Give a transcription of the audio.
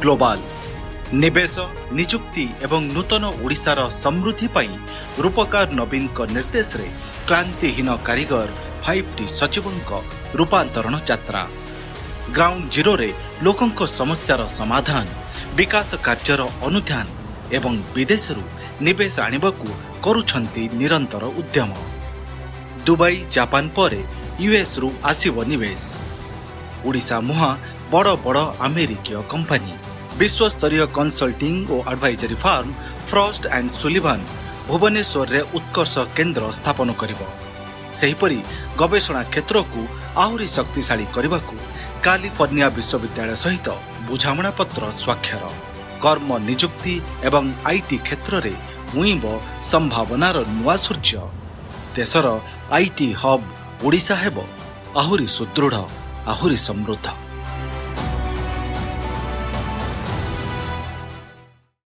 Global. ନିବେଶ, ନିଯୁକ୍ତି ଏବଂ ନୂତନ ଓଡ଼ିଶାର ସମୃଦ୍ଧି ପାଇଁ ରୂପକାର ନବୀନଙ୍କ ନିର୍ଦ୍ଦେଶରେ କ୍ଳାନ୍ତିହୀନ କାରିଗର 5ଟି ସଚିବଙ୍କ ରୂପାନ୍ତରଣ ଯାତ୍ରା। ଗ୍ରାଉଣ୍ଡ ଜିରୋରେ ଲୋକଙ୍କ ସମସ୍ୟାର ସମାଧାନ, ବିକାଶ କାର୍ଯ୍ୟର ଅନୁଧ୍ୟାନ ଏବଂ ବିଦେଶରୁ ନିବେଶ ଆଣିବାକୁ କରୁଛନ୍ତି ନିରନ୍ତର ଉଦ୍ୟମ। ଦୁବାଇ, ଜାପାନ ପରେ ୟୁଏସ୍ରୁ ଆସିବ ନିବେଶ। ଓଡ଼ିଶା ମୁହାଁ ବଡ଼ ବଡ଼ ଆମେରିକୀୟ କମ୍ପାନୀ। ବିଶ୍ୱସ୍ତରୀୟ କନସଲ୍ଟିଂ ଓ advisory firm Frost and Sullivan ଭୁବନେଶ୍ୱରରେ ଉତ୍କର୍ଷ କେନ୍ଦ୍ର ସ୍ଥାପନ କରିବ। ସେହିପରି ଗବେଷଣା କ୍ଷେତ୍ରକୁ ଆହୁରି ଶକ୍ତିଶାଳୀ କରିବାକୁ କାଲିଫର୍ଣ୍ଣିଆ ବିଶ୍ୱବିଦ୍ୟାଳୟ ସହିତ ବୁଝାମଣାପତ୍ର ସ୍ୱାକ୍ଷର। କର୍ମ ନିଯୁକ୍ତି ଏବଂ IT କ୍ଷେତ୍ରରେ ଉଇଁବ ସମ୍ଭାବନାର ନୂଆ ସୂର୍ଯ୍ୟ। ଦେଶର IT hub Odisha ହେବ ଆହୁରି ସୁଦୃଢ଼, ଆହୁରି ସମୃଦ୍ଧ।